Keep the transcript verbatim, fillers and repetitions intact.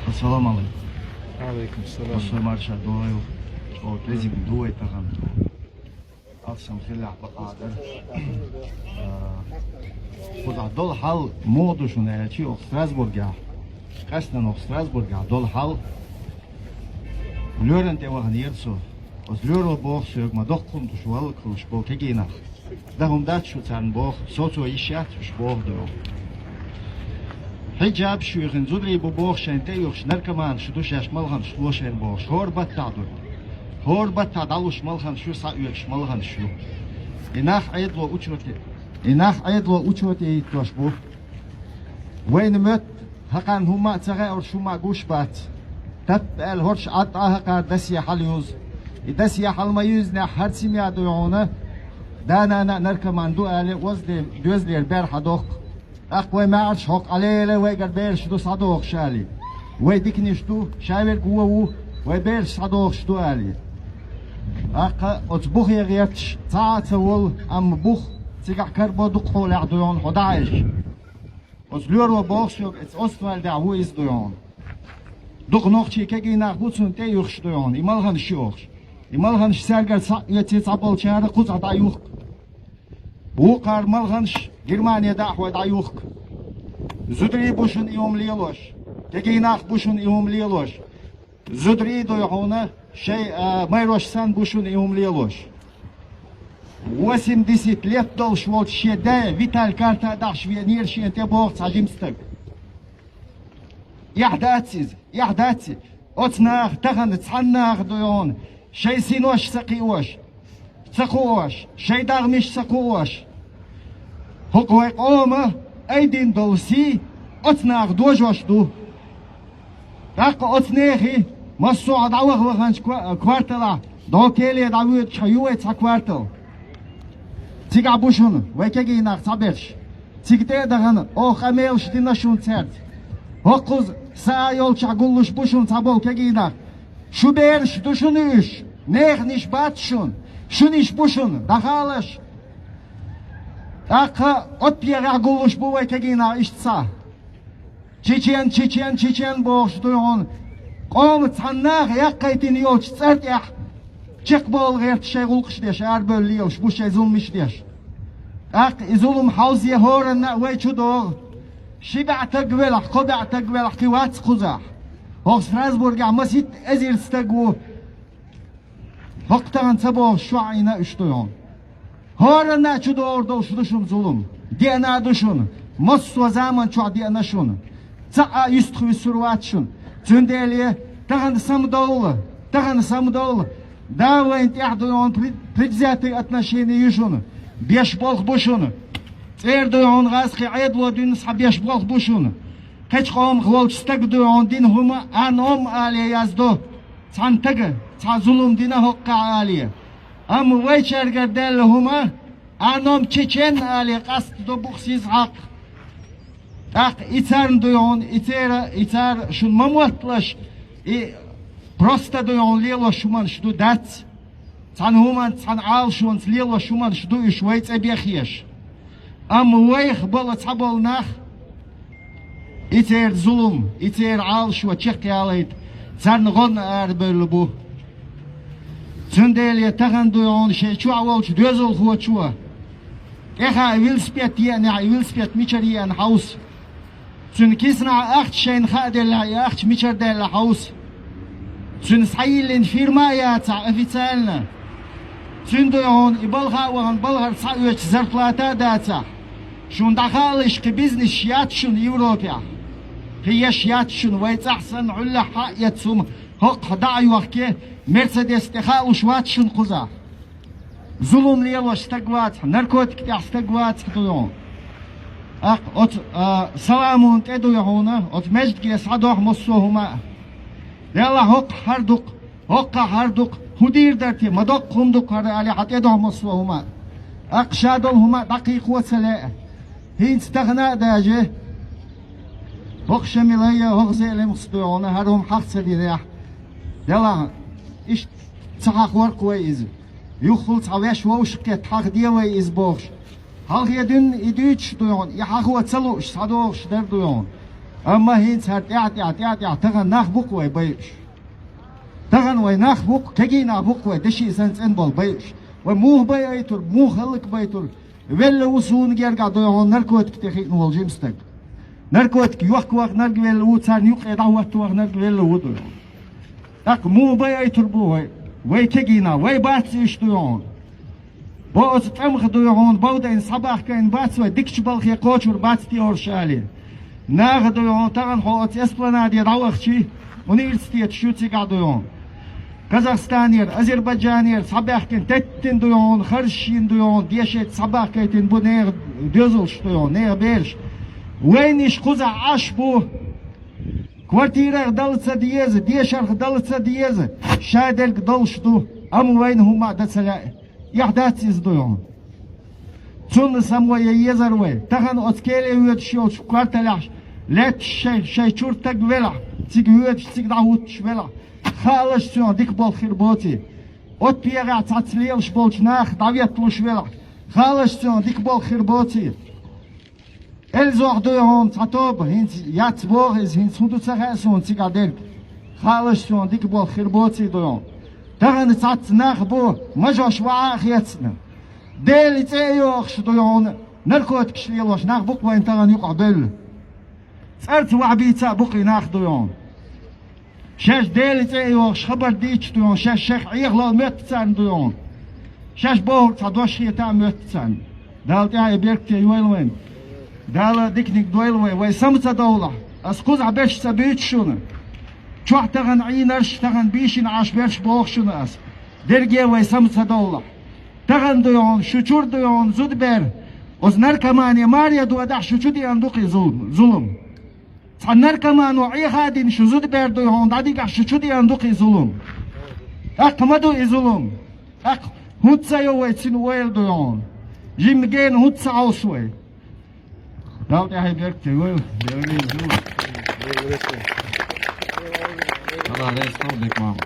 Ассаламу Ӏалайкум. Ӏалайкум салам. Массо а марша догӀийла. О, кӀезига ду вай тахан. Алсам хилалехь бакъахьа дар. А, кхузахь дола хьал муха да шуна аьлча, укх Страсбургехь, къаьстта укх Страсбургехь дола хьал, лоьрана тӀа ваханера со. Оцу лоьро боху соьга, ма доккха хӀума ду шу валлалц хуьлуш болу кегий нах. Дан хӀума дац шу царна боху, соцо йиш яц уьш боху ду. Хьиджабаш юьйхина зударий бу боху шайна тӀе а юхуш, наркоманаш ду шаьш, малханаш ло шайна бохуш, хӀора баттахь ду. ХӀора баттахь дӀалуш малханаш ю, схьаоьцуш малханаш ю. И нах Ӏедало учете, и нах Ӏедало учете йиттош бу. Вайна моьтту, хӀокхарна хӀумма а ца хаьара, хӀумма а гуш бац. Таппа аьлла хӀорш Ӏад Ӏа хӀокхара досье хьалаюзу. И досье хьала ма юьзнехь, хӀара семья ду хьуна, да-нана а наркоман ду алий, оцу де доьзалера бер хьадоккху. ТӀаккха вай маьӀараш хӀокху Ӏалеле вайгара бераш ду схьадохуш алий. Вай диканаш ду, ша верг вон ву, вай бераш схьадохуш ду алий. ТӀаккха оцу бухе гӀерташ цхьа а ца волу, амма бух цигахь карабо дукха хьолехь ду хьуна хьо дӀахьаьжча. Оцу лоьро боху соьга, оцу Оствальдехь ву иза ду хьуна. Дукха нохчий кегий нах бу цунна тӀе а юхуш ду хьуна, и малханаш ю бохуш. И малханаш цаьргара схьа а оьций, цхьаболчара кхузахь дӀаюхку. Вукхара малханаш Германе дахьа вай дӀаюхку. Зударий бу шуна и хӀума лелош, кегий нах бу шуна и хӀума лелош. Зударий ду хьуна, шайн, а, майрош санна бу шуна и хӀума лелош. Восемьдесят лет долуш волчу шен даь Виталь карта а дахьаш веанера шена тӀе боху цхьа жима стаг. Эхь дац иза, эхь дац иза. Оцу наха тахана цхьана наха ду хьуна, шайн синош ца кхиош, ца кхоош, шайн дагӀмаш ца кхоош. ХӀокху вай къома айдина долу сий оцу наха дожош ду. ТӀаккха оцу нехан массо а дӀаваха-ваханчу ква-, кварталахь, дӀо келе дӀавоьдучохь ю вай цхьа квартал. Цигахь бу шуна вай кегий нах цхьаберш. Цига тӀе а дахана, оха къамелаш дина шуна цаьрца. ХӀокхуза са а йолчохь гуллуш бу шуна цхьаболу кегий нах. Шу бераш ду шуна уьш, неханаш бац шуна, шуна уьш бу шуна, дӀахалаш. ТӀаккха оттаехьа гуллуш бу вай кегий нах иштта схьа. Чечен, чечен, чечен бохуш ду хьуна. Къоман цхьана наха яккхийтина йолчу цӀар тӀехь чекхбовла гӀерта шайн гӀуллакхаш деш, арабевлла лелаш бу шайн зуламаш деш. ТӀаккха и зулам хьовзе хӀоранна а вай чу догӀу. Ши бӀе таг велахь, кхо бӀе таг велахь, кхин вац кхузахь. ХӀокху Страсбургехь масийтта эзар стаг ву. ХӀокху тахана ца бохуш чохь а Ӏийна уьш ду хьуна. ХӀоранна а чу догӀур долуш ду шуна зулам. Деана а ду шуна. Массо а заман чохь деана шуна. Цхьа а юьстах вуьсур вац шуна. Цундела тахана самадовла, тахана самадовла. Да вайна тӀехь ду хьуна пред-, предвзятые отношения ю шуна. Беш болх бу шуна. ЦӀера ду хьуна гӀазкхи Ӏедало дуьйна схьа беш болх бу шуна. Кхечу къомах волчу стага ду хьуна дина хӀума а ном а алий яздо. Цхьана стага цхьа зулам дина хӀокхахь алий. Амма вайчаьргара даьлла хӀума а ном чечен алий къастадо бух сиз хьакха. ТӀаккха и царна ду хьуна, и цера, и цара шуна ма мотталаш, и просто ду хьуна лелош хӀуманаш ду дац. Цхьана хӀуманца, цхьана Ӏалашонца лелош хӀуманаш ду уьш вай цӀа бехъеш. Амма вайх болу цхьаболу нах, и церан зулам, и церан Ӏалашо чекхъялийта, царна гӀонна арабевлла бу. Цундела тахана ду хьуна шайн чохь волчу доьзалхочо тӀехьа велосипед еанехь, и велосипед мичара еана хьовса. Цуьнан кисанахь ахча шайна хааделлехь, и ахча мичара даьлла хьовса. Цуьнан схьайиллина фирма а яцахь официально, цуьнан ду хьуна и балха а вахана балхара схьаоьцуш зарплата а дацахь, шуна дӀахаалаш кхин бизнесаш яц шуна Европехь. Кхин еш яц шуна, вай цӀахь санна Ӏуьллехь хьа а эцна хӀума хӀокхахь дӀа а йохке, Мерседес тӀе хаалуш вац шуна кхузахь. Зулам лелош стаг вацахь, наркотик тӀехь стаг вацахь ду хьуна. ТӀаккха оцу, а, Саламун тӀе ду хьуна, оцу маьждиге схьадохьа массо а хӀума а. Делахь хӀокхахь хӀара ду-кх, хӀокхахь хӀара ду-кх, хӀун дийр дара те, ма доккха хӀума ду-кх хӀара, алий, хьан тӀе дохьа массо а хӀума а. ТӀаккха ша долу хӀума а дӀакхайкхо а ца лаьа. ХӀинца тахана а даже, хӀокху Шамилайя, хӀокху Зеламхас ду хьуна, хӀара хӀума хьаха ца динехь. Делахь, иштта ца хьахор-кх вай иза. Юххул цхьа ваьш вовшахкхетта хьахаде вай иза бохуш. Хьалхе дуьйна и дуьйцуш ду хьуна, и хьахо ца лууш схьадогӀуш дара ду хьуна. Амма хӀинца хӀара тӀехьа-тӀехьа, тӀехьа-тӀехьа тахан нах ба-кх вай байуш. Тахан вай нах ба-кх, кегий нах ба-кх вай, деши санна цӀена бола байуш. Вай муха байайтар, муха хӀаллакбайтар? Велла ва сона гергахь, дой хьона, наркотик тӀа хиъна вола жима стаг. Наркотик йохка ваханарг велла ва, царна юкъе дӀахӀотта ваханарг велла ва, дой хьона. ТӀаккха муха байайтар ба вай, вай кегий нах, вай бац уж, дой хьона. Бо оцу тӀамах, дой хьона, бовдайна схьабаьхкаб бац вай, дикача балхе кхочур бац те оршале. Наха, дой хьона, тахан хьо оцу эспланаде дӀавахача, университеташ ю цигахь, дой хьона. Казахстанера, Азербайджанера схьабаьхкина, теттина, дой хьона, харжа шийна, дой хьона, дешарца схьабаьхкийтина ба наьха доьзалш, дой хьона, наьха бераш. Вайна уж кхузахь Ӏаш ба. Квартирах дала ца деза, дешарах дала ца деза, шадерг долаш да, амма вайна хӀумма а дан ца лаьа. Эхь дац из, дой хьона. Цунна самаве езар вай. Тахан оцу кӀале воьдуш йолча кварталехь лаьтташ шоай, шоай чура стаг велахь, цига воьдуш, цига дӀахӀутташ велахь, хаалаш цунах дика болх хир боаций. ОттаягӀа цхьацца лелаш болча наха дӀаветталуш велахь, хаалаш цунах дика болх хир боаций. Эльзах, дой хьона, цхьа тоба, хӀинца яц боху иза, хӀинца хӀун ду ца хаьа сона цигахь дерг. Хаалаш цунах дика болх хир боаций, дой хьона. Тахан цхьацца нах ба, мажош ваха а хецна, Делан цӀи а йохуш, дой хьона, наркотикаш лелош нах ба-кх вайна тахан юкъахь бевлла. ЦӀарца ваха бийца а ба-кх и нах, дой хьона. Шаьш Делан цӀи а йохуш, хабар дийцча, дой хьона, шаьш шайх Ӏехалол моьтту царна, дой хьона. Шаьш бохург цхьа дош хета а моьтту царна. Дала тӀаьхье беркате йойла вайна. Дала диканиг дойла вай, вай сама ца довлахь. Ас кхузахь берш ца буьйцу шуна. Чохь тахан Ӏийнарш, тахан бийшина Ӏаш берш боху шуна ас. Дерриге вай сама ца довлахь. Тахан, дой хьона, шу чура, дой хьона, зудабер, оцу наркомане маре додахь, шу чу деана ду-кх и зул-, зулам. Цхьа наркомано Ӏеха а дина, шу зудабер, дой хьона, дӀадигахь, шу чу деана ду-кх и зулам. ТӀаккха ма ду и зулам. ТӀаккха хӀунда ца йо вай цунна ойла, дой хьона? Жимма гена хӀунда ца Ӏовсу вай? Дала тӀаьхье беркате йойла. Дала реза хилва, Бекмама.